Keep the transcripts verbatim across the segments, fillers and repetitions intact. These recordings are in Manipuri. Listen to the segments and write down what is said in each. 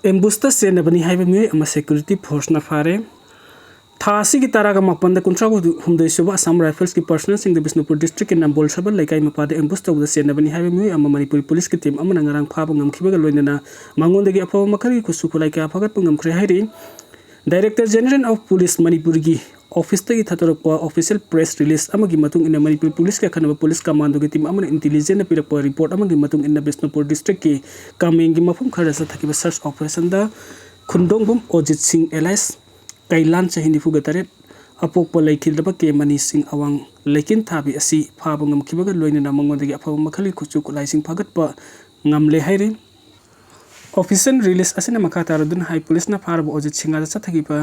ꯑꯦꯝꯕꯨꯁꯇ ꯆꯦꯟꯅꯕꯅꯤ ꯍꯥꯏꯕ ꯃꯤꯑꯣꯏ ꯑꯃ ꯁꯦꯀ꯭ꯌꯨꯔꯤꯇꯤ ꯐꯣꯔꯁꯅ ꯐꯥꯔꯦ꯫ ꯊꯥ ꯑꯁꯤꯒꯤ ꯇꯔꯥꯒ ꯃꯥꯄꯟꯗ ꯀꯨꯟꯊ꯭ꯔꯥ ꯍꯨꯝꯗꯣꯏ ꯁꯨꯕ ꯑꯁꯥꯝ ꯔꯥꯏꯐꯜꯁꯀꯤ ꯄꯔꯁꯅꯦꯜꯁꯤꯡꯗ ꯕꯤꯁꯅꯨꯄꯨꯔ ꯗꯤꯁꯇ꯭ꯔꯤꯛꯀꯤ ꯅꯝꯕꯣꯜ ꯁꯕꯜ ꯂꯩꯀꯥꯏ ꯃꯄꯥꯗ ꯑꯦꯝꯕꯨꯁ ꯇꯧꯕꯗ ꯆꯦꯟꯅꯕꯅꯤ ꯍꯥꯏꯕ ꯃꯤꯑꯣꯏ ꯑꯃ ꯃꯅꯤꯄꯨꯔꯤ ꯄꯨꯂꯤꯁꯀꯤ ꯇꯤꯝ ꯑꯃꯅ ꯉꯔꯥꯡ ꯐꯥꯕ ꯉꯝꯈꯤꯕꯒ ꯂꯣꯏꯅꯅ ꯃꯉꯣꯟꯗꯒꯤ ꯑꯐꯕ ꯃꯈꯜꯒꯤ ꯈꯨꯠꯁꯨ ꯈꯨꯠꯂꯥꯏ ꯀꯌꯥ ꯐꯥꯒꯠꯄ ꯉꯝꯈ꯭ꯔꯦ ꯍꯥꯏꯔꯤ꯫ ꯗꯥꯏꯔꯦꯛꯇꯔ ꯖꯦꯅꯔꯦꯜ ꯑꯣꯐ ꯄꯨꯂꯤꯁ ꯃꯅꯤꯄꯨꯔꯒꯤ ꯑꯣꯐꯤꯁꯇꯒꯤ ꯊꯥꯗꯣꯔꯛꯄ ꯑꯣꯐꯤꯁꯤꯌꯦꯜ ꯄ꯭ꯔꯦꯁ ꯔꯤꯂꯤꯁ ꯑꯃꯒꯤ ꯃꯇꯨꯡ ꯏꯟꯅ ꯃꯅꯤꯄꯨꯔ ꯄꯨꯂꯤꯁꯀꯤ ꯑꯈꯟꯅꯕ ꯄꯨꯂꯤꯁ ꯀꯃꯥꯟꯗꯣꯒꯤ ꯇꯤꯝ ꯑꯃꯅ ꯏꯟꯇꯤꯂꯤꯖꯦꯟꯁꯅ ꯄꯤꯔꯛꯄ ꯔꯤꯄꯣꯔꯠ ꯑꯃꯒꯤ ꯃꯇꯨꯡ ꯏꯟꯅ ꯕꯤꯁꯅꯨꯄꯨꯔ ꯗꯤꯁꯇ꯭ꯔꯤꯛꯀꯤ ꯀꯥꯃꯦꯡꯒꯤ ꯃꯐꯝ ꯈꯔꯗ ꯆꯠꯊꯈꯤꯕ ꯁꯔꯆ ꯑꯣꯄꯔꯦꯁꯟꯗ ꯈꯨꯟꯗꯣꯡꯕꯝ ꯑꯣꯖꯤꯠ ꯁꯤꯡ ꯑꯦꯂꯥꯏꯁ ꯀꯩꯂꯥꯟ ꯆꯍꯤ ꯅꯤꯐꯨꯒ ꯇꯔꯦꯠ ꯑꯄꯣꯛꯄ ꯂꯩꯈꯤꯗꯕ ꯀꯦ ꯃꯅꯤ ꯁꯤꯡ ꯑꯋꯥꯡ ꯂꯩꯀꯤꯟ ꯊꯥꯕꯤ ꯑꯁꯤ ꯐꯥꯕ ꯉꯝꯈꯤꯕꯒ ꯂꯣꯏꯅꯅ ꯃꯉꯣꯟꯗꯒꯤ ꯑꯐꯕ ꯃꯈꯜꯒꯤ ꯈꯨꯠꯁꯨ ꯈꯨꯠꯂꯥꯏꯁꯤꯡ ꯐꯥꯒꯠꯄ ꯉꯝꯂꯦ ꯍꯥꯏꯔꯤ꯫ ꯑꯣꯐꯤꯁꯤꯌꯦꯜ ꯔꯤꯂꯤꯁ ꯑꯁꯤꯅ ꯃꯈꯥ ꯇꯥꯔꯗꯨꯅ ꯍꯥꯏ, ꯄꯨꯂꯤꯁꯅ ꯐꯥꯔꯕ ꯑꯣꯖꯤꯠ ꯁꯤꯡꯍꯗ ꯆꯠꯊꯈꯤꯕ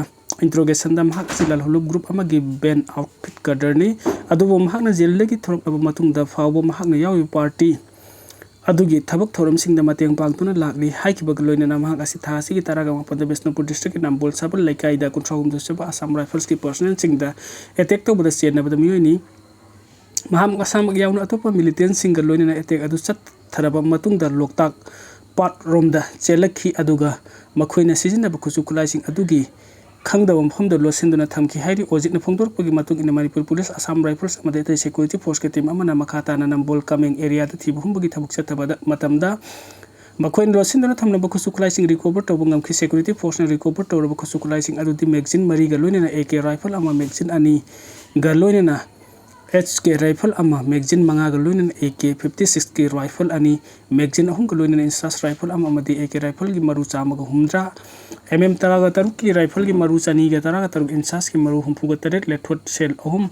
ꯏꯟꯇ꯭ꯔꯣꯒꯦꯁꯟꯗ ꯃꯍꯥꯛ ꯑꯁꯤ ꯂꯥꯜꯍꯧꯂꯨꯞ ꯒ꯭ꯔꯨꯞ ꯑꯃꯒꯤ ꯕꯦꯟ ꯑꯥꯎꯠꯐꯤꯠ ꯀꯗꯔꯅꯤ꯫ ꯑꯗꯨꯕꯨ ꯃꯍꯥꯛꯅ ꯖꯦꯜꯗꯒꯤ ꯊꯣꯔꯛꯂꯕ ꯃꯇꯨꯡꯗ ꯐꯥꯎꯕ ꯃꯍꯥꯛꯅ ꯌꯥꯎꯔꯤꯕ ꯄꯥꯔꯇꯤ ꯑꯗꯨꯒꯤ ꯊꯕꯛ ꯊꯧꯔꯝꯁꯤꯡꯗ ꯃꯇꯦꯡ ꯄꯥꯡꯗꯨꯅ ꯂꯥꯛꯂꯤ꯫ ꯍꯥꯏꯈꯤꯕꯒ ꯂꯣꯏꯅꯅ ꯃꯍꯥꯛ ꯑꯁꯤ ꯊꯥ ꯑꯁꯤꯒꯤ ꯇꯔꯥꯒ ꯃꯥꯄꯟꯗ ꯕꯤꯁꯅꯨꯄꯨꯔ ꯗꯤꯁꯇ꯭ꯔꯤꯛꯀꯤ ꯅꯝꯕꯣꯜ ꯁꯕꯜ ꯂꯩꯀꯥꯏꯗ ꯀꯨꯟꯊ꯭ꯔꯥ ꯍꯨꯝꯗꯣꯏ ꯁꯨꯕ ꯑꯁꯥꯝ ꯔꯥꯏꯐꯜꯁꯀꯤ ꯄꯔꯁꯅꯦꯜꯁꯤꯡꯗ ꯑꯦꯇꯦꯛ ꯇꯧꯕꯗ ꯆꯦꯟꯅꯕꯗ ꯃꯤꯑꯣꯏꯅꯤ꯫ ꯃꯍꯥꯛ ꯃꯁꯥꯃꯛ ꯌꯥꯎꯅ ꯑꯇꯣꯞꯄ ꯃꯤꯂꯤꯇꯦꯟꯁꯤꯡꯒ ꯂꯣꯏꯅꯅ ꯑꯦꯇꯦꯛ ꯑꯗꯨ ꯆꯠꯊꯔꯕ ꯃꯇꯨꯡꯗ ꯂꯣꯛꯇꯥꯛ ꯄꯥꯠ ꯔꯣꯝꯗ ꯆꯦꯜꯂꯛꯈꯤ, ꯑꯗꯨꯒ ꯃꯈꯣꯏꯅ ꯁꯤꯖꯤꯟꯅꯕ ꯈꯨꯠꯁꯨ ꯈꯨꯠꯂꯥꯏꯁꯤꯡ ꯑꯗꯨꯒꯤ ꯈꯪꯗꯕ ꯃꯐꯝꯗ ꯂꯣꯠꯁꯤꯟꯗꯨꯅ ꯊꯝꯈꯤ ꯍꯥꯏꯔꯤ꯫ ꯑꯣꯖꯤꯠꯅ ꯐꯣꯡꯗꯣꯔꯛꯄꯒꯤ ꯃꯇꯨꯡ ꯏꯟꯅ ꯃꯅꯤꯄꯨꯔ ꯄꯨꯂꯤꯁ, ꯑꯁꯥꯝ ꯔꯥꯏꯐꯜꯁ ꯑꯃꯗꯤ ꯑꯇꯩ ꯁꯦꯀ꯭ꯌꯨꯔꯤꯇꯤ ꯐꯣꯔꯁꯀꯤ ꯇꯤꯝ ꯑꯃꯅ ꯃꯈꯥ ꯇꯥꯅ ꯅꯝꯕꯣꯜ ꯀꯥꯃꯦꯡ ꯑꯦꯔꯤꯌꯥꯗ ꯊꯤꯕ ꯍꯨꯝꯕꯒꯤ ꯊꯕꯛ ꯆꯠꯊꯕꯗ ꯃꯇꯝꯗ ꯃꯈꯣꯏꯅ ꯂꯣꯠꯁꯤꯟꯗꯨꯅ ꯊꯝꯂꯝꯕ ꯈꯨꯠꯁꯨ ꯈꯨꯠꯂꯥꯏꯁꯤꯡ ꯔꯤꯀꯣꯚꯔ ꯇꯧꯕ ꯉꯝꯈꯤ꯫ ꯁꯦꯀ꯭ꯌꯨꯔꯤꯇꯤ ꯐꯣꯔꯁꯅ ꯔꯤꯀꯣꯚꯔ ꯇꯧꯔꯕ ꯈꯨꯠꯁꯨ ꯈꯨꯠꯂꯥꯏꯁꯤꯡ ꯑꯗꯨꯗꯤ ꯃꯦꯒꯖꯤꯟ ꯃꯔꯤꯒ ꯂꯣꯏꯅꯅ ꯑꯦ ꯀꯦ ꯔꯥꯏꯐꯜ ꯑꯃ, ꯃꯦꯒꯖꯤꯟ ꯑꯅꯤꯒ ꯂꯣꯏꯅꯅ ꯑꯦꯆ ꯀꯦ ꯔꯥꯏꯐꯜ ꯑꯃ, ꯃꯦꯒꯖꯤꯟ ꯃꯉꯥꯒ ꯂꯣꯏꯅꯅ ꯑꯦ ꯀꯦ ꯐꯤꯐꯇꯤ ꯁꯤꯛꯁꯀꯤ ꯔꯥꯏꯐꯜ ꯑꯅꯤ, ꯃꯦꯒꯖꯤꯟ ꯑꯍꯨꯝꯒ ꯂꯣꯏꯅꯅ ꯏꯟꯆꯥꯔꯖ ꯔꯥꯏꯐꯜ ꯑꯃ ꯑꯃꯗꯤ ꯑꯦ ꯀꯦ ꯔꯥꯏꯐꯜꯒꯤ ꯃꯔꯨ ꯆꯥꯝꯃꯒ ꯍꯨꯝꯗ꯭ꯔꯥ, ꯑꯦꯝ ꯑꯦꯝ ꯇꯔꯥꯒ ꯇꯔꯨꯛꯀꯤ ꯔꯥꯏꯐꯜꯒꯤ ꯃꯔꯨ ꯆꯅꯤꯒ ꯇꯔꯥꯒ ꯇꯔꯨꯛ, ꯏꯟꯆꯥꯔꯖꯀꯤ ꯃꯔꯨ ꯍꯨꯝꯐꯨꯒ ꯇꯔꯦꯠ, ꯂꯦꯊꯣꯠ ꯁꯦꯜ ꯑꯍꯨꯝ,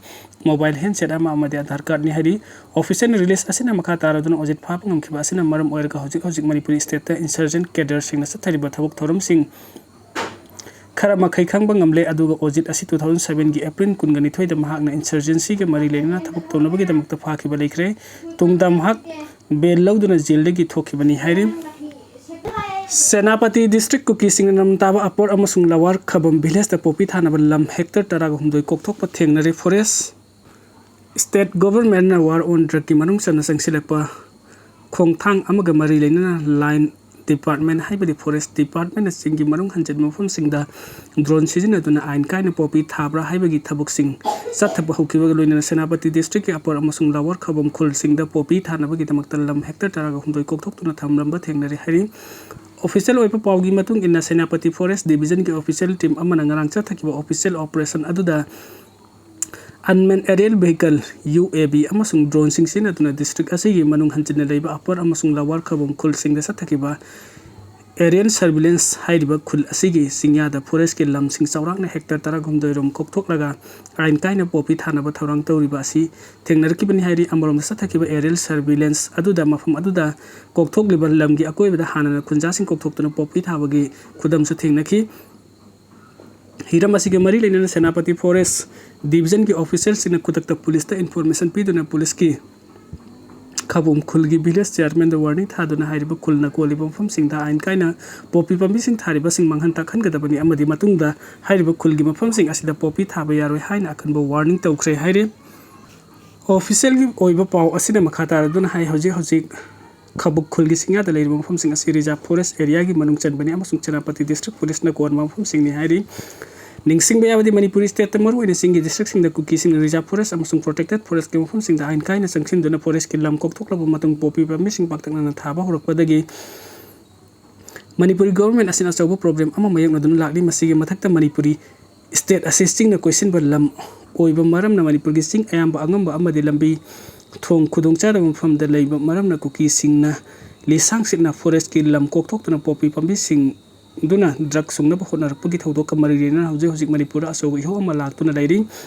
ꯃꯣꯕꯥꯏꯜ ꯍꯦꯟꯁꯦꯠ ꯑꯃ ꯑꯃꯗꯤ ꯑꯙꯥꯔ ꯀꯥꯔꯗꯅꯤ ꯍꯥꯏꯔꯤ꯫ ꯑꯣꯐꯤꯁꯤꯌꯦꯜ ꯔꯤꯂꯤꯁ ꯑꯁꯤꯅ ꯃꯈꯥ ꯇꯥꯔꯗꯨꯅ ꯑꯣꯖꯤꯠ ꯐꯥꯕ ꯉꯝꯈꯤꯕ ꯑꯁꯤꯅ ꯃꯔꯝ ꯑꯣꯏꯔꯒ ꯍꯧꯖꯤꯛ ꯍꯧꯖꯤꯛ ꯃꯅꯤꯄꯨꯔꯤ ꯁ꯭ꯇꯦꯠꯇ ꯏꯟꯁꯔꯖꯦꯟꯠ ꯀꯦꯗꯔꯁꯤꯡꯅ ꯆꯠꯊꯔꯤꯕ ꯊꯕꯛ ꯊꯧꯔꯝꯁꯤꯡ ꯈꯔ ꯃꯈꯩ ꯈꯪꯕ ꯉꯝꯂꯦ꯫ ꯑꯗꯨꯒ ꯑꯣꯖꯤꯠ ꯑꯁꯤ two thousand sevenꯒꯤ April ꯀꯨꯟꯒ ꯅꯤꯊꯣꯏꯗ ꯃꯍꯥꯛꯅ ꯏꯟꯁꯔꯖꯦꯟꯁꯤꯒ ꯃꯔꯤ ꯂꯩꯅꯅ ꯊꯕꯛ ꯇꯧꯅꯕꯒꯤꯗꯃꯛꯇ ꯐꯥꯈꯤꯕ ꯂꯩꯈ꯭ꯔꯦ꯫ ꯇꯨꯡꯗ ꯃꯍꯥꯛ ꯕꯦꯜ ꯂꯧꯗꯨꯅ ꯖꯦꯜꯗꯒꯤ ꯊꯣꯛꯈꯤꯕꯅꯤ ꯍꯥꯏꯔꯤ꯫ ꯁꯦꯅꯥꯄꯇꯤ ꯗꯤꯁꯇ꯭ꯔꯤꯛ ꯀꯨꯀꯤꯁꯤꯡꯅ ꯅꯝ ꯇꯥꯕ ꯑꯄꯔ ꯑꯃꯁꯨꯡ ꯂꯋꯥꯔ ꯈꯕꯝ ꯚꯤꯂꯦꯖꯇ ꯄꯣꯄꯤ ꯊꯥꯅꯕ ꯂꯝ ꯍꯦꯛꯇꯔ ꯇꯔꯥꯒ ꯍꯨꯝꯗꯣꯏ ꯀꯣꯛꯊꯣꯛꯄ ꯊꯦꯡꯅꯔꯦ꯫ ꯐꯣꯔꯦꯁ ꯁ꯭ꯇꯦꯠ ꯒꯣꯚꯔꯟꯃꯦꯟꯠꯅ war on drugꯀꯤ ꯃꯅꯨꯡ ꯆꯟꯅ ꯆꯪꯁꯤꯜꯂꯛꯄ ꯈꯣꯡꯊꯥꯡ ꯑꯃꯒ ꯃꯔꯤ ꯂꯩꯅꯅ ꯂꯥꯏꯟ department ꯍꯥꯏꯕꯗꯤ forest departmentꯅ ꯆꯤꯡꯒꯤ ꯃꯅꯨꯡ ꯍꯟꯖꯤꯟꯕ ꯃꯐꯝꯁꯤꯡꯗ drone ꯁꯤꯖꯤꯟꯅꯗꯨꯅ ꯑꯥꯏꯟ ꯀꯥꯏꯅ ꯄꯣꯄꯤ ꯊꯥꯕ꯭ꯔꯥ ꯍꯥꯏꯕꯒꯤ ꯊꯕꯛꯁꯤꯡ ꯆꯠꯊꯕ ꯍꯧꯈꯤꯕꯒ ꯂꯣꯏꯅꯅ ꯁꯦꯅꯥꯄꯇꯤ districtꯀꯤ upper ꯑꯃꯁꯨꯡ lower ꯈꯥꯕꯝ ꯈꯨꯜꯁꯤꯡꯗ ꯄꯣꯄꯤ ꯊꯥꯅꯕꯒꯤꯗꯃꯛꯇ ꯂꯝ hectare ꯇꯔꯥꯒ ꯍꯨꯝꯗꯣꯏ ꯀꯣꯛꯊꯣꯛꯇꯨꯅ ꯊꯝꯂꯝꯕ ꯊꯦꯡꯅꯔꯦ ꯍꯥꯏꯔꯤ꯫ Official ꯑꯣꯏꯕ ꯄꯥꯎꯒꯤ ꯃꯇꯨꯡ ꯏꯟꯅ ꯁꯦꯅꯥꯄꯇꯤ forest divisionꯒꯤ official team ꯑꯃꯅ ꯉꯔꯥꯡ ꯆꯠꯊꯈꯤꯕ official operation ꯑꯗꯨꯗ unmanned aerial vehicle, UAV, ꯑꯃꯁꯨꯡ droneꯁꯤꯡ ꯁꯤꯖꯤꯟꯅꯗꯨꯅ district ꯑꯁꯤꯒꯤ ꯃꯅꯨꯡ ꯍꯟꯖꯤꯟꯅ ꯂꯩꯕ upper ꯑꯃꯁꯨꯡ lower ꯈꯥꯕꯝ ꯈꯨꯜꯁꯤꯡꯗ ꯆꯠꯊꯈꯤꯕ aerial surveillance ꯍꯥꯏꯔꯤꯕ ꯈꯨꯜ ꯑꯁꯤꯒꯤ ꯆꯤꯡꯌꯥꯗ forestꯀꯤ ꯂꯝꯁꯤꯡ ꯆꯥꯎꯔꯥꯛꯅ hectare ꯇꯔꯥꯍꯨꯝꯗꯣꯏ ꯔꯣꯝ ꯀꯣꯛꯊꯣꯛꯂꯒ ꯑꯥꯏꯟ ꯀꯥꯏꯅ ꯄꯣꯄꯤ ꯊꯥꯅꯕ ꯊꯧꯔꯥꯡ ꯇꯧꯔꯤꯕ ꯑꯁꯤ ꯊꯦꯡꯅꯔꯛꯈꯤꯕꯅꯤ ꯍꯥꯏꯔꯤ꯫ ꯑꯃꯔꯣꯝꯗ ꯆꯠꯊꯈꯤꯕ aerial surveillance ꯑꯗꯨꯗ ꯃꯐꯝ ꯑꯗꯨꯗ ꯀꯣꯛꯊꯣꯛꯂꯤꯕ ꯂꯝꯒꯤ ꯑꯀꯣꯏꯕꯗ ꯍꯥꯟꯅꯅ ꯈꯨꯟꯖꯥꯁꯤꯡ ꯀꯣꯛꯊꯣꯛꯇꯨꯅ ꯄꯣꯄꯤ ꯊꯥꯕꯒꯤ ꯈꯨꯗꯝꯁꯨ ꯊꯦꯡꯅꯈꯤ꯫ ꯍꯤꯔꯝ ꯑꯁꯤꯒ ꯃꯔꯤ ꯂꯩꯅꯅ ꯁꯦꯅꯥꯄꯇꯤ forest divisionꯒꯤ officialꯁꯤꯡꯅ ꯈꯨꯗꯛꯇ policeꯇ information ꯄꯤꯗꯨꯅ policeꯀꯤ ꯈꯥꯕꯨꯝ ꯈꯨꯜꯒꯤ village chairmanꯗ warning ꯊꯥꯗꯨꯅ ꯍꯥꯏꯔꯤꯕ ꯈꯨꯜꯅ ꯀꯣꯜꯂꯤꯕ ꯃꯐꯝꯁꯤꯡꯗ ꯑꯥꯏꯟ ꯀꯥꯏꯅ ꯄꯣꯄꯤ ꯄꯥꯝꯕꯤꯁꯤꯡ ꯊꯥꯔꯤꯕꯁꯤꯡ ꯃꯥꯡꯍꯟ ꯇꯥꯛꯍꯟꯒꯗꯕꯅꯤ ꯑꯃꯗꯤ ꯃꯇꯨꯡꯗ ꯍꯥꯏꯔꯤꯕ ꯈꯨꯜꯒꯤ ꯃꯐꯝꯁꯤꯡ ꯑꯁꯤꯗ ꯄꯣꯄꯤ ꯊꯥꯕ ꯌꯥꯔꯣꯏ ꯍꯥꯏꯅ ꯑꯀꯟꯕ warning ꯇꯧꯈ꯭ꯔꯦ ꯍꯥꯏꯔꯤ꯫ Officialꯒꯤ ꯑꯣꯏꯕ ꯄꯥꯎ ꯑꯁꯤꯅ ꯃꯈꯥ ꯇꯥꯔꯗꯨꯅ ꯍꯥꯏ, ꯍꯧꯖꯤꯛ ꯍꯧꯖꯤꯛ ꯈꯥꯕꯨꯝ ꯈꯨꯜꯒꯤ ꯆꯤꯡꯌꯥꯗ ꯂꯩꯔꯤꯕ ꯃꯐꯝꯁꯤꯡ ꯑꯁꯤ reserve forest areaꯒꯤ ꯃꯅꯨꯡ ꯆꯟꯕꯅꯤ ꯑꯃꯁꯨꯡ ꯁꯦꯅꯥꯄꯇꯤ district policeꯅ ꯀꯣꯟꯕ ꯃꯐꯝꯁꯤꯡꯅꯤ ꯍꯥꯏꯔꯤ꯫ ꯅꯤꯡꯁꯤꯡꯕ ꯌꯥꯕꯗꯤ, ꯃꯅꯤꯄꯨꯔꯤ stateꯇ ꯃꯔꯨꯑꯣꯏꯅ ꯆꯤꯡꯒꯤ districtꯁꯤꯡꯗ ꯀꯨꯀꯤꯁꯤꯡꯅ reserve forest ꯑꯃꯁꯨꯡ protected forestꯀꯤ ꯃꯐꯝꯁꯤꯡꯗ ꯑꯥꯏꯟ ꯀꯥꯏꯅ ꯆꯪꯁꯤꯟꯗꯨꯅ forestꯀꯤ ꯂꯝ ꯀꯣꯛꯊꯣꯛꯂꯕ ꯃꯇꯨꯡ ꯄꯣꯄꯤ ꯄꯥꯝꯕꯤꯁꯤꯡ ꯄꯥꯛꯇꯛꯅꯅ ꯊꯥꯕ ꯍꯧꯔꯛꯄꯗꯒꯤ ꯃꯅꯤꯄꯨꯔꯤ government ꯑꯁꯤꯅ ꯑꯆꯧꯕ problem ꯑꯃ ꯃꯥꯌꯣꯛꯅꯗꯨꯅ ꯂꯥꯛꯂꯤ꯫ ꯃꯁꯤꯒꯤ ꯃꯊꯛꯇ ꯃꯅꯤꯄꯨꯔꯤ state ꯑꯁꯤ ꯆꯤꯡꯅ ꯀꯣꯏꯁꯤꯟꯕ ꯂꯝ ꯑꯣꯏꯕ ꯃꯔꯝꯅ ꯃꯅꯤꯄꯨꯔꯒꯤ ꯆꯤꯡ ꯑꯌꯥꯝꯕ ꯑꯉꯝꯕ ꯑꯃꯗꯤ ꯂꯝꯕꯤ ꯊꯣꯡ ꯈꯨꯗꯣꯡꯆꯥꯗꯕ ꯃꯐꯝꯗ ꯂꯩꯕ ꯃꯔꯝꯅ ꯀꯨꯀꯤꯁꯤꯡꯅ ꯂꯤꯁꯥꯡ ꯁꯤꯠꯅ forestꯀꯤ ꯂꯝ ꯀꯣꯛꯊꯣꯛꯇꯨꯅ ꯄꯣꯄꯤ ꯄꯥꯝꯕꯤꯁꯤꯡꯗꯨꯅ drug ꯁꯨꯡꯅꯕ ꯍꯣꯠꯅꯔꯛꯄꯒꯤ ꯊꯧꯗꯣꯛꯀ ꯃꯔꯤ ꯂꯩꯅꯅ ꯍꯧꯖꯤꯛ ꯍꯧꯖꯤꯛ ꯃꯅꯤꯄꯨꯔꯗ ꯑꯆꯧꯕ ꯏꯍꯧ ꯑꯃ ꯂꯥꯛꯇꯨꯅ ꯂꯩꯔꯤ꯫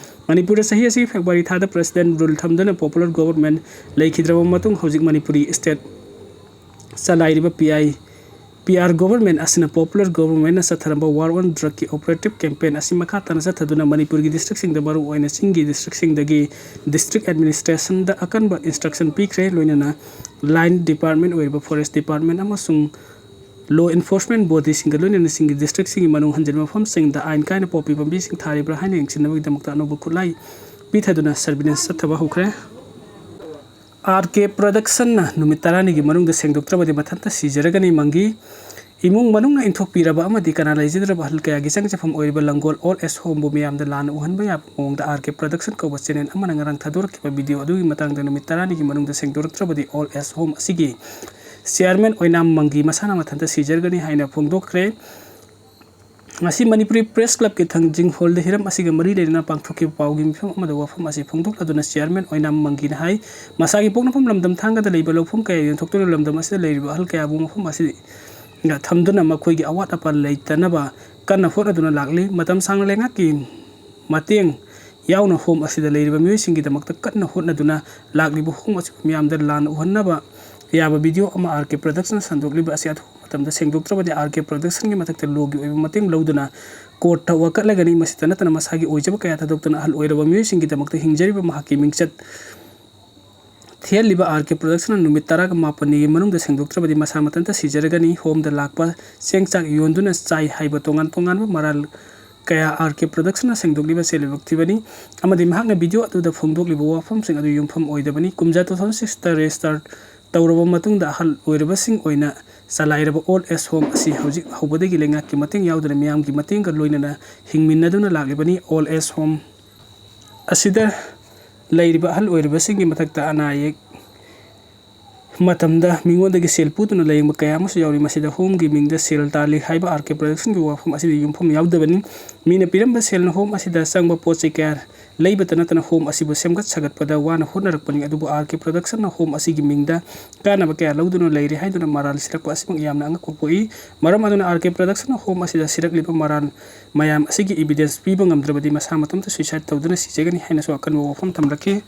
ꯃꯅꯤꯄꯨꯔꯗ ꯆꯍꯤ ꯑꯁꯤꯒꯤ February ꯊꯥꯗ president rule ꯊꯝꯗꯨꯅ popular government ꯂꯩꯈꯤꯗ꯭ꯔꯕ ꯃꯇꯨꯡ ꯍꯧꯖꯤꯛ Manipuri state ꯆꯂꯥꯏꯔꯤꯕ P I, P R government ꯑꯁꯤꯅ popular governmentꯅ ꯆꯠꯊꯔꯝꯕ war on drugꯀꯤ operative campaign ꯑꯁꯤ ꯃꯈꯥ ꯇꯥꯅ ꯆꯠꯊꯗꯨꯅ ꯃꯅꯤꯄꯨꯔꯒꯤ districtꯁꯤꯡꯗ, ꯃꯔꯨꯑꯣꯏꯅ ꯆꯤꯡꯒꯤ districtꯁꯤꯡꯗꯒꯤ district administrationꯗ ꯑꯀꯟꯕ instruction ꯄꯤꯈ꯭ꯔꯦ꯫ ꯂꯣꯏꯅꯅ line department ꯑꯣꯏꯔꯤꯕ forest department ꯑꯃꯁꯨꯡ law enforcement bodyꯁꯤꯡꯒ ꯂꯣꯏꯅꯅ ꯆꯤꯡꯒꯤ districtꯁꯤꯡꯒꯤ ꯃꯅꯨꯡ ꯍꯟꯖꯤꯟꯕ ꯃꯐꯝꯁꯤꯡꯗ ꯑꯥꯏꯟ ꯀꯥꯏꯅ ꯄꯣꯄꯤ ꯄꯥꯝꯕꯤꯁꯤꯡ ꯊꯥꯔꯤꯕ꯭ꯔꯥ ꯍꯥꯏꯅ ꯌꯦꯡꯁꯤꯟꯅꯕꯒꯤꯗꯃꯛꯇ ꯑꯅꯧꯕ ꯈꯨꯠꯂꯥꯏ ꯄꯤꯊꯗꯨꯅ surveillance ꯆꯠꯊꯕ ꯍꯧꯈ꯭ꯔꯦ꯫ ꯑꯥꯔ ꯀꯦ ꯄ꯭ꯔꯗꯛꯁꯟꯅ ꯅꯨꯃꯤꯠ ꯇꯔꯥꯅꯤꯒꯤ ꯃꯅꯨꯡꯗ ꯁꯦꯡꯗꯣꯛꯇ꯭ꯔꯕꯗꯤ ꯃꯊꯟꯇ ꯁꯤꯖꯔꯒꯅꯤ꯫ ꯃꯪꯒꯤ ꯏꯃꯨꯡ ꯃꯅꯨꯡꯅ ꯏꯟꯊꯣꯛꯄꯤꯔꯕ ꯑꯃꯗꯤ ꯀꯅꯥ ꯂꯩꯖꯗ꯭ꯔꯕ ꯑꯍꯜ ꯀꯌꯥꯒꯤ ꯆꯪꯖꯐꯝ ꯑꯣꯏꯔꯤꯕ ꯂꯪꯒꯣꯜ ꯑꯣꯜ ꯑꯦꯖ ꯍꯣꯝꯕꯨ ꯃꯤꯌꯥꯝꯗ ꯂꯥꯟꯅ ꯎꯍꯟꯕ ꯌꯥꯕ ꯃꯑꯣꯡꯗ ꯑꯥꯔ ꯀꯦ ꯄ꯭ꯔꯗꯛꯁꯟ ꯀꯧꯕ ꯆꯦꯅꯦꯜ ꯑꯃꯅ ꯉꯔꯥꯡ ꯊꯥꯗꯣꯔꯛꯈꯤꯕ ꯚꯤꯗꯤꯑꯣ ꯑꯗꯨꯒꯤ ꯃꯇꯥꯡꯗ ꯅꯨꯃꯤꯠ ꯇꯔꯥꯅꯤꯒꯤ ꯃꯅꯨꯡꯗ ꯁꯦꯡꯗꯣꯔꯛꯇ꯭ꯔꯕꯗꯤ ꯑꯣꯜ ꯑꯦꯖ ꯍꯣꯝ ꯑꯁꯤꯒꯤ ꯆꯤꯌꯥꯔꯃꯦꯟ ꯑꯣꯏꯅꯥꯝ ꯃꯪꯒꯤ ꯃꯁꯥꯅ ꯃꯊꯟꯇ ꯁꯤꯖꯔꯒꯅꯤ ꯍꯥꯏꯅ ꯐꯣꯡꯗꯣꯛꯈ꯭ꯔꯦ꯫ ꯉꯁꯤ ꯃꯅꯤꯄꯨꯔꯤ ꯄ꯭ꯔꯦꯁ ꯀ꯭ꯂꯕꯀꯤ ꯊꯥꯡꯖꯤꯡ ꯍꯣꯜꯗ ꯍꯤꯔꯝ ꯑꯁꯤꯒ ꯃꯔꯤ ꯂꯩꯅꯅ ꯄꯥꯡꯊꯣꯛꯈꯤꯕ ꯄꯥꯎꯒꯤ ꯃꯤꯐꯝ ꯑꯃꯗ ꯋꯥꯐꯝ ꯑꯁꯤ ꯐꯣꯡꯗꯣꯛꯂꯗꯨꯅ ꯆꯤꯌꯥꯔꯃꯦꯟ ꯑꯣꯏꯅꯥꯝ ꯃꯪꯒꯤꯅ ꯍꯥꯏ, ꯃꯁꯥꯒꯤ ꯄꯣꯛꯅꯐꯝ ꯂꯝꯗꯝ ꯊꯥꯡꯒꯗ ꯂꯩꯕ ꯂꯧꯐꯝ ꯀꯌꯥ ꯌꯣꯟꯊꯣꯛꯇꯨꯅ ꯂꯝꯗꯝ ꯑꯁꯤꯗ ꯂꯩꯔꯤꯕ ꯑꯍꯜ ꯀꯌꯥꯕꯨ ꯃꯐꯝ ꯑꯁꯤꯗ ꯊꯝꯗꯨꯅ ꯃꯈꯣꯏꯒꯤ ꯑꯋꯥꯠ ꯑꯄꯥ ꯂꯩꯇꯅꯕ ꯀꯟꯅ ꯍꯣꯠꯅꯗꯨꯅ ꯂꯥꯛꯂꯤ꯫ ꯃꯇꯝ ꯁꯥꯡꯅ ꯂꯩꯉꯥꯛꯀꯤ ꯃꯇꯦꯡ ꯌꯥꯎꯅ ꯍꯣꯝ ꯑꯁꯤꯗ ꯂꯩꯔꯤꯕ ꯃꯤꯑꯣꯏꯁꯤꯡꯒꯤꯗꯃꯛꯇ ꯀꯟꯅ ꯍꯣꯠꯅꯗꯨꯅ ꯂꯥꯛꯂꯤꯕ ꯍꯣꯝ ꯑꯁꯤꯕꯨ ꯃꯤꯌꯥꯝꯗ ꯂꯥꯟꯅ ꯎꯍꯟꯅꯕ ꯌꯥꯕ ꯚꯤꯗꯤꯑꯣ ꯑꯃ ꯑꯥꯔ ꯀꯦ ꯄ꯭ꯔꯗꯛꯁꯟꯅ ꯁꯟꯗꯣꯛꯂꯤꯕ ꯑꯁꯤ ꯑꯊꯨꯕ ꯃꯇꯝꯗ ꯁꯦꯡꯗꯣꯛꯇ꯭ꯔꯕꯗꯤ ꯑꯥꯔ ꯀꯦ ꯄ꯭ꯔꯗꯛꯁꯟꯒꯤ ꯃꯊꯛꯇ ꯂꯣꯒꯤ ꯑꯣꯏꯕ ꯃꯇꯦꯡ ꯂꯧꯗꯨꯅ ꯀꯣꯔꯠꯇ ꯋꯥꯀꯠꯂꯒꯅꯤ꯫ ꯃꯁꯤꯇ ꯅꯠꯇꯅ ꯃꯁꯥꯒꯤ ꯑꯣꯏꯖꯕ ꯀꯌꯥ ꯊꯥꯗꯣꯛꯇꯨꯅ ꯑꯍꯜ ꯑꯣꯏꯔꯕ ꯃꯤꯑꯣꯏꯁꯤꯡꯒꯤꯗꯃꯛꯇ ꯍꯤꯡꯖꯔꯤꯕ ꯃꯍꯥꯛꯀꯤ ꯃꯤꯡꯆꯠ ꯊꯤꯍꯜꯂꯤꯕ ꯑꯥꯔ ꯀꯦ ꯄ꯭ꯔꯗꯛꯁꯟꯅ ꯅꯨꯃꯤꯠ ꯇꯔꯥꯒ ꯃꯥꯄꯟꯅꯤꯒꯤ ꯃꯅꯨꯡꯗ ꯁꯦꯡꯗꯣꯛꯇ꯭ꯔꯕꯗꯤ ꯃꯁꯥ ꯃꯊꯟꯇ ꯁꯤꯖꯔꯒꯅꯤ꯫ ꯍꯣꯝꯗ ꯂꯥꯛꯄ ꯆꯦꯡ ꯆꯥꯛ ꯌꯣꯟꯗꯨꯅ ꯆꯥꯏ ꯍꯥꯏꯕ ꯇꯣꯉꯥꯟ ꯇꯣꯉꯥꯟꯕ ꯃꯔꯥꯜ ꯀꯌꯥ ꯑꯥꯔ ꯀꯦ ꯄ꯭ꯔꯗꯛꯁꯟꯅ ꯁꯦꯡꯗꯣꯛꯂꯤꯕ ꯁꯦꯜ ꯂꯣꯏꯕꯛ ꯊꯤꯕꯅꯤ ꯑꯃꯗꯤ ꯃꯍꯥꯛꯅ ꯚꯤꯗꯤꯑꯣ ꯑꯗꯨꯗ ꯐꯣꯡꯗꯣꯛꯂꯤꯕ ꯋꯥꯐꯝꯁꯤꯡ ꯑꯗꯨ ꯌꯨꯝꯐꯝ ꯑꯣꯏꯗꯕꯅꯤ꯫ ꯀꯨꯝꯖꯥ ꯇꯨ ꯊꯥꯎꯖꯟ ꯁꯤꯛꯁꯇ ꯔꯦꯖꯤꯁꯇꯔ ꯇꯧꯔꯕ ꯃꯇꯨꯡꯗ ꯑꯍꯜ ꯑꯣꯏꯔꯕꯁꯤꯡ ꯑꯣꯏꯅ ꯆꯂꯥꯏꯔꯕ ꯑꯣꯜ ꯑꯦꯖ ꯍꯣꯝ ꯑꯁꯤ ꯍꯧꯖꯤꯛ ꯍꯧꯕꯗꯒꯤ ꯂꯩꯉꯥꯛꯀꯤ ꯃꯇꯦꯡ ꯌꯥꯎꯗꯅ ꯃꯤꯌꯥꯝꯒꯤ ꯃꯇꯦꯡꯒ ꯂꯣꯏꯅꯅ ꯍꯤꯡꯃꯤꯟꯅꯗꯨꯅ ꯂꯥꯛꯂꯤꯕꯅꯤ꯫ ꯑꯣꯜ ꯑꯦꯖ ꯍꯣꯝ ꯑꯁꯤꯗ ꯂꯩꯔꯤꯕ ꯑꯍꯜ ꯑꯣꯏꯔꯕꯁꯤꯡꯒꯤ ꯃꯊꯛꯇ ꯑꯅꯥ ꯑꯌꯦꯛ ꯃꯇꯝꯗ ꯃꯤꯉꯣꯟꯗꯒꯤ ꯁꯦꯜ ꯄꯨꯗꯨꯅ ꯂꯥꯌꯦꯡꯕ ꯀꯌꯥ ꯑꯃꯁꯨ ꯌꯥꯎꯔꯤ꯫ ꯃꯁꯤꯗ ꯍꯣꯝꯒꯤ ꯃꯤꯡꯗ ꯁꯦꯜ ꯇꯥꯜꯂꯤ ꯍꯥꯏꯕ ꯑꯥꯔ ꯀꯦ ꯄ꯭ꯔꯗꯛꯁꯟꯒꯤ ꯋꯥꯐꯝ ꯑꯁꯤꯗ ꯌꯨꯝꯐꯝ ꯌꯥꯎꯗꯕꯅꯤ꯫ ꯃꯤꯅ ꯄꯤꯔꯝꯕ ꯁꯦꯜꯅ ꯍꯣꯝ ꯑꯁꯤꯗ ꯆꯪꯕ ꯄꯣꯠ ꯆꯩ ꯀꯌꯥ ꯂꯩꯕꯇ ꯅꯠꯇꯅ ꯍꯣꯝ ꯑꯁꯤꯕꯨ ꯁꯦꯝꯒꯠ ꯁꯥꯒꯠꯄꯗ ꯋꯥꯅ ꯍꯣꯠꯅꯔꯛꯄꯅꯤ, ꯑꯗꯨꯕꯨ ꯑꯥꯔ ꯀꯦ ꯄ꯭ꯔꯗꯛꯁꯟꯅ ꯍꯣꯝ ꯑꯁꯤꯒꯤ ꯃꯤꯡꯗ ꯀꯥꯟꯅꯕ ꯀꯌꯥ ꯂꯧꯗꯨꯅ ꯂꯩꯔꯤ ꯍꯥꯏꯗꯨꯅ ꯃꯔꯥꯜ ꯁꯤꯔꯛꯄ ꯑꯁꯤꯃꯛ ꯌꯥꯝꯅ ꯑꯉꯛꯄ ꯄꯣꯛꯏ꯫ ꯃꯔꯝ ꯑꯗꯨꯅ ꯑꯥꯔ ꯀꯦ ꯄ꯭ꯔꯗꯛꯁꯟꯅ ꯍꯣꯝ ꯑꯁꯤꯗ ꯁꯤꯔꯛꯂꯤꯕ ꯃꯔꯥꯜ ꯃꯌꯥꯝ ꯑꯁꯤꯒꯤ ꯏꯕꯤꯗꯦꯟꯁ ꯄꯤꯕ ꯉꯝꯗ꯭ꯔꯕꯗꯤ ꯃꯁꯥ ꯃꯇꯣꯝꯇ ꯁꯨꯏꯁꯥꯏꯗ ꯇꯧꯗꯨꯅ ꯁꯤꯖꯒꯅꯤ ꯍꯥꯏꯅꯁꯨ ꯑꯀꯟꯕ ꯋꯥꯐꯝ ꯊꯝꯂꯛꯈꯤ꯫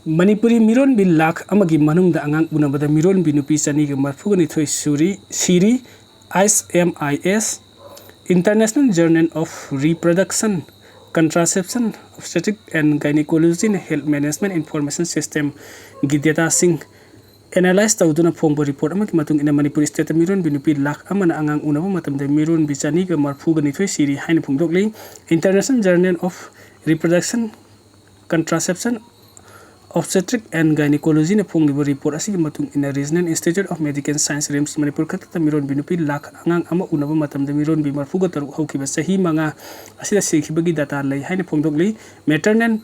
ꯃꯅꯤꯄꯨꯔꯤ ꯃꯤꯔꯣꯟꯕꯤ ꯂꯥꯈ ꯑꯃꯒꯤ ꯃꯅꯨꯡꯗ ꯑꯉꯥꯡ ꯎꯅꯕꯗ ꯃꯤꯔꯣꯟꯕꯤ ꯅꯨꯄꯤ ꯆꯅꯤꯒ ꯃꯔꯐꯨꯒ ꯅꯤꯊꯣꯏ ꯁꯨꯔꯤ, ꯁꯤꯔꯤ꯫ H M I S, International Journal of Reproduction, Contraception, Obstetric and Gynecology-ꯅ Health Management Information System-ꯒꯤ data-ꯁꯤꯡ analyse ꯇꯧꯗꯨꯅ ꯐꯣꯡꯕ report ꯑꯃꯒꯤ ꯃꯇꯨꯡ ꯏꯟꯅ ꯃꯅꯤꯄꯨꯔ state-ꯇ ꯃꯤꯔꯣꯟꯕꯤ ꯅꯨꯄꯤ ꯂꯥꯈ ꯑꯃꯅ ꯑꯉꯥꯡ ꯎꯅꯕ ꯃꯇꯝꯗ ꯃꯤꯔꯣꯟꯕꯤ ꯆꯅꯤꯒ ꯃꯔꯐꯨꯒ ꯅꯤꯊꯣꯏ ꯁꯤꯔꯤ ꯍꯥꯏꯅ ꯐꯣꯡꯗꯣꯛꯂꯤ꯫ International Journal of Reproduction, Contraception, Obstetric and Gynecology-ꯅ ꯐꯣꯡꯂꯤꯕ report ꯑꯁꯤꯒꯤ ꯃꯇꯨꯡ ꯏꯟꯅ, Regional Institute of Medical Science, RIMS, Manipur ꯈꯛꯇꯗ ꯃꯤꯔꯣꯟꯕꯤ ꯅꯨꯄꯤ ꯂꯥꯈ ꯑꯉꯥꯡ ꯑꯃ ꯎꯅꯕ ꯃꯇꯝꯗ ꯃꯤꯔꯣꯟꯕꯤ ꯃꯔꯤꯐꯨꯒ ꯇꯔꯨꯛ ꯍꯧꯈꯤꯕ ꯆꯍꯤ ꯃꯉꯥ ꯑꯁꯤꯗ ꯁꯤꯈꯤꯕꯒꯤ data ꯂꯩ ꯍꯥꯏꯅ ꯐꯣꯡꯗꯣꯛꯂꯤ꯫ Maternal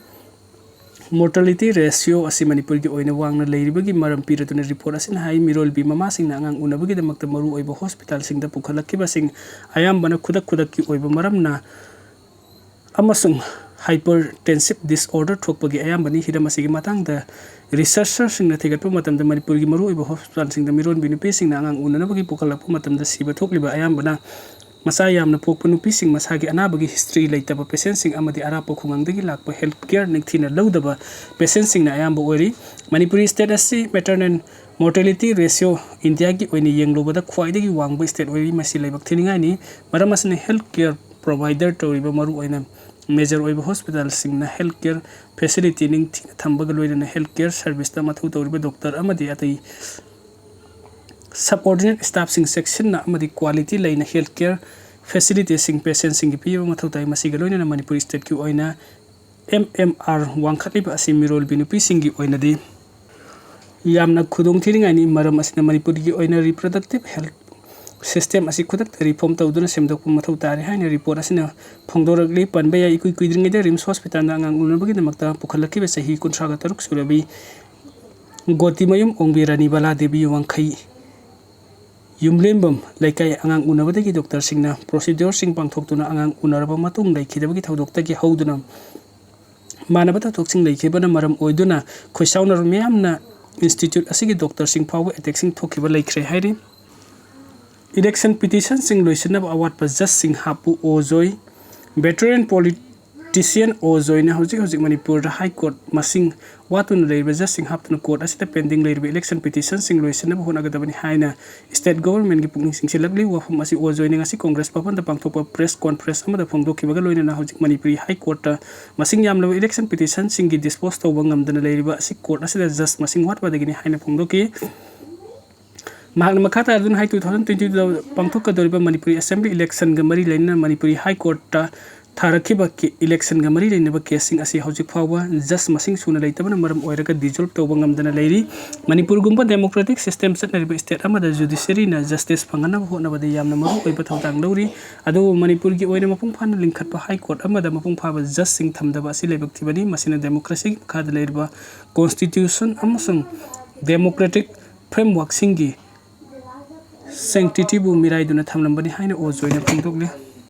mortality ratio ꯑꯁꯤ ꯃꯅꯤꯄꯨꯔꯒꯤ ꯑꯣꯏꯅ ꯋꯥꯡꯅ ꯂꯩꯔꯤꯕꯒꯤ ꯃꯔꯝ ꯄꯤꯔꯗꯨꯅ report ꯑꯁꯤꯅ ꯍꯥꯏ, ꯃꯤꯔꯣꯜꯕꯤ ꯃꯃꯥꯁꯤꯡꯅ ꯑꯉꯥꯡ ꯎꯅꯕꯒꯤꯗꯃꯛꯇ ꯃꯔꯨꯑꯣꯏꯕ hospital-ꯁꯤꯡꯗ ꯄꯨꯈꯠꯂꯛꯈꯤꯕꯁꯤꯡ ꯑꯌꯥꯝꯕꯅ ꯈꯨꯗꯛ ꯈꯨꯗꯛꯀꯤ ꯑꯣꯏꯕ ꯃꯔꯝꯅ ꯑꯃꯁꯨꯡ hypertensive disorder ꯊꯣꯛꯄꯒꯤ ꯑꯌꯥꯝꯕꯅꯤ꯫ ꯍꯤꯔꯝ ꯑꯁꯤꯒꯤ ꯃꯇꯥꯡꯗ researcher-ꯁꯤꯡꯅ ꯊꯤꯒꯠꯄ ꯃꯇꯝꯗ, ꯃꯅꯤꯄꯨꯔꯒꯤ ꯃꯔꯨꯑꯣꯏꯕ hospital-ꯁꯤꯡꯗ ꯃꯤꯔꯣꯟꯕꯤ ꯅꯨꯄꯤꯁꯤꯡꯅ ꯑꯉꯥꯡ ꯎꯅꯅꯕꯒꯤ ꯄꯨꯈꯠꯂꯛꯄ ꯃꯇꯝꯗ ꯁꯤꯕ ꯊꯣꯛꯂꯤꯕ ꯑꯌꯥꯝꯕꯅ ꯃꯆꯥ ꯌꯥꯝꯅ ꯄꯣꯛꯄ ꯅꯨꯄꯤꯁꯤꯡ, ꯃꯁꯥꯒꯤ ꯑꯅꯥꯕꯒꯤ history ꯂꯩꯇꯕ patient-ꯁꯤꯡ ꯑꯃꯗꯤ ꯑꯔꯥꯞꯄ ꯈꯨꯡꯒꯪꯗꯒꯤ ꯂꯥꯛꯄ health care ꯅꯤꯡꯊꯤꯅ ꯂꯧꯗꯕ patient-ꯁꯤꯡꯅ ꯑꯌꯥꯝꯕ ꯑꯣꯏꯔꯤ꯫ ꯃꯅꯤꯄꯨꯔꯤ state ꯑꯁꯤ maternal mortality ratio India-ꯒꯤ ꯑꯣꯏꯅ ꯌꯦꯡꯂꯨꯕꯗ ꯈ꯭ꯋꯥꯏꯗꯒꯤ ꯋꯥꯡꯕ state ꯑꯣꯏꯔꯤ꯫ ꯃꯁꯤ ꯂꯥꯏꯕꯛ ꯊꯤꯅꯤꯡꯉꯥꯏꯅꯤ꯫ ꯃꯔꯝ ꯑꯁꯤꯅ health care provider ꯇꯧꯔꯤꯕ ꯃꯔꯨꯑꯣꯏꯅ major ꯑꯣꯏꯕ hospital-ꯁꯤꯡꯅ health care facility ꯅꯤꯡꯊꯤꯅ ꯊꯝꯕꯒ ꯂꯣꯏꯅꯅ health care service-ꯇ ꯃꯊꯧ ꯇꯧꯔꯤꯕ doctor ꯑꯃꯗꯤ ꯑꯇꯩ subordinate staff-ꯁꯤꯡ ꯆꯦꯛꯁꯤꯟꯅ ꯑꯃꯗꯤ quality ꯂꯩꯅ health care facility-ꯁꯤꯡ patient-ꯁꯤꯡꯒꯤ ꯄꯤꯕ ꯃꯊꯧ ꯇꯥꯏ꯫ ꯃꯁꯤꯒ ꯂꯣꯏꯅꯅ ꯃꯅꯤꯄꯨꯔ state-ꯀꯤ ꯑꯣꯏꯅ M M R ꯋꯥꯡꯈꯠꯂꯤꯕ ꯑꯁꯤ ꯃꯤꯔꯣꯜꯕꯤ ꯅꯨꯄꯤꯁꯤꯡꯒꯤ ꯑꯣꯏꯅꯗꯤ ꯌꯥꯝꯅ ꯈꯨꯗꯣꯡ ꯊꯤꯅꯤꯡꯉꯥꯏꯅꯤ꯫ ꯃꯔꯝ ꯑꯁꯤꯅ ꯃꯅꯤꯄꯨꯔꯒꯤ ꯑꯣꯏꯅ reproductive health system ꯑꯁꯤ ꯈꯨꯗꯛꯇ reform ꯇꯧꯗꯨꯅ ꯁꯦꯝꯗꯣꯛꯄ ꯃꯊꯧ ꯇꯥꯔꯦ ꯍꯥꯏꯅ report ꯑꯁꯤꯅ ꯐꯣꯡꯗꯣꯔꯛꯂꯤ꯫ ꯄꯟꯕ ꯌꯥꯏ, ꯏꯀꯨꯏ ꯀꯨꯏꯗ꯭ꯔꯤꯉꯩꯗ RIMS hospital-ꯗ ꯑꯉꯥꯡ ꯎꯅꯕꯒꯤꯗꯃꯛꯇ ꯄꯨꯈꯠꯂꯛꯈꯤꯕ ꯆꯍꯤ ꯀꯨꯟꯊ꯭ꯔꯥꯒ ꯇꯔꯨꯛ ꯁꯨꯔꯕꯤ ꯒꯣꯇꯤꯃꯌꯨꯝ ꯑꯣꯡꯕꯤ ꯔꯥꯅꯤꯕꯥꯂꯥ ꯗꯦꯕꯤ ꯋꯥꯡꯈꯩ ꯌꯨꯝꯂꯦꯝꯕꯝ ꯂꯩꯀꯥꯏ ꯑꯉꯥꯡ ꯎꯅꯕꯗꯒꯤ doctor-ꯁꯤꯡꯅ procedure-ꯁꯤꯡ ꯄꯥꯡꯊꯣꯛꯇꯨꯅ ꯑꯉꯥꯡ ꯎꯅꯔꯕ ꯃꯇꯨꯡ ꯂꯩꯈꯤꯗꯕꯒꯤ ꯊꯧꯗꯣꯛꯇꯒꯤ ꯍꯧꯗꯨꯅ ꯃꯥꯟꯅꯕ ꯊꯧꯗꯣꯛꯁꯤꯡ ꯂꯩꯈꯤꯕꯅ ꯃꯔꯝ ꯑꯣꯏꯗꯨꯅ ꯈꯣꯏꯁꯥꯎꯅꯔꯕ ꯃꯤꯌꯥꯝꯅ institute ꯑꯁꯤꯒꯤ doctor-ꯁꯤꯡ ꯐꯥꯎꯕ attack-ꯁꯤꯡ ꯊꯣꯛꯈꯤꯕ ꯂꯩꯈ꯭ꯔꯦ ꯍꯥꯏꯔꯤ꯫ Election petition-ꯁꯤꯡ ꯂꯣꯏꯁꯤꯟꯅꯕ ꯑꯋꯥꯠꯄ judge-ꯁꯤꯡ ꯍꯥꯞꯄꯨ, ꯑꯣ ꯖꯣꯏ꯫ Veteran politician ꯑꯣ ꯖꯣꯏꯅ ꯍꯧꯖꯤꯛ ꯍꯧꯖꯤꯛ ꯃꯅꯤꯄꯨꯔꯗ High Court ꯃꯁꯤꯡ ꯋꯥꯠꯇꯨꯅ ꯂꯩꯔꯤꯕ judge-ꯁꯤꯡ ꯍꯥꯞꯇꯨꯅ court ꯑꯁꯤꯗ pending ꯂꯩꯔꯤꯕ election petition-ꯁꯤꯡ ꯂꯣꯏꯁꯤꯟꯅꯕ ꯍꯣꯠꯅꯒꯗꯕꯅꯤ ꯍꯥꯏꯅ state government-ꯀꯤ ꯄꯨꯛꯅꯤꯡ ꯆꯤꯡꯁꯤꯜꯂꯛꯂꯤ꯫ ꯋꯥꯐꯝ ꯑꯁꯤ ꯑꯣ ꯖꯣꯏꯅ ꯉꯁꯤ Congress ꯚꯕꯟꯗ ꯄꯥꯡꯊꯣꯛꯄ press conference ꯑꯃꯗ ꯐꯣꯡꯗꯣꯛꯈꯤꯕꯒ ꯂꯣꯏꯅꯅ ꯍꯧꯖꯤꯛ ꯃꯅꯤꯄꯨꯔꯤ High Court-ꯇ ꯃꯁꯤꯡ ꯌꯥꯝꯂꯕ election petition-ꯁꯤꯡꯒꯤ dispose ꯇꯧꯕ ꯉꯝꯗꯅ ꯂꯩꯔꯤꯕ ꯑꯁꯤ court ꯑꯁꯤꯗ judge ꯃꯁꯤꯡ ꯋꯥꯠꯄꯗꯒꯤꯅꯤ ꯍꯥꯏꯅ ꯐꯣꯡꯗꯣꯛꯈꯤ꯫ ꯃꯍꯥꯛꯅ ꯃꯈꯥ ꯇꯥꯗꯨꯅ ꯍꯥꯏ, two thousand twenty-two ꯄꯥꯡꯊꯣꯛꯀꯗꯧꯔꯤꯕ Manipuri assembly election-ꯒ ꯃꯔꯤ ꯂꯩꯅꯅ ꯃꯅꯤꯄꯨꯔꯤ High Court-ꯇ ꯊꯥꯔꯛꯈꯤꯕ ꯀꯦ-, election-ꯒ ꯃꯔꯤ ꯂꯩꯅꯕ case-ꯁꯤꯡ ꯑꯁꯤ ꯍꯧꯖꯤꯛ ꯐꯥꯎꯕ judge ꯃꯁꯤꯡ ꯁꯨꯅ ꯂꯩꯇꯕꯅ ꯃꯔꯝ ꯑꯣꯏꯔꯒ dissolve ꯇꯧꯕ ꯉꯝꯗꯅ ꯂꯩꯔꯤ꯫ ꯃꯅꯤꯄꯨꯔꯒꯨꯝꯕ democratic system ꯆꯠꯅꯔꯤꯕ state ꯑꯃꯗ judiciary-ꯅ justice ꯐꯪꯍꯟꯅꯕ ꯍꯣꯠꯅꯕꯗ ꯌꯥꯝꯅ ꯃꯔꯨ ꯑꯣꯏꯕ ꯊꯧꯗꯥꯡ ꯂꯧꯔꯤ꯫ ꯑꯗꯨꯕꯨ ꯃꯅꯤꯄꯨꯔꯒꯤ ꯑꯣꯏꯅ ꯃꯄꯨꯡ ꯐꯥꯅ ꯂꯤꯡꯈꯠꯄ High Court ꯑꯃꯗ ꯃꯄꯨꯡ ꯐꯥꯕ judge-ꯁꯤꯡ ꯊꯝꯗꯕ ꯑꯁꯤ ꯂꯥꯏꯕꯛ ꯊꯤꯕꯅꯤ꯫ ꯃꯁꯤꯅ democracy-ꯒꯤ ꯃꯈꯥꯗ ꯂꯩꯔꯤꯕ constitution ꯑꯃꯁꯨꯡ democratic framework-ꯁꯤꯡꯒꯤ sanctity-ꯕꯨ ꯃꯤꯔꯥꯏꯗꯨꯅ ꯊꯝꯂꯝꯕꯅꯤ ꯍꯥꯏꯅ ꯑꯣꯖꯣꯏꯅ ꯐꯣꯡꯗꯣꯛꯂꯤ꯫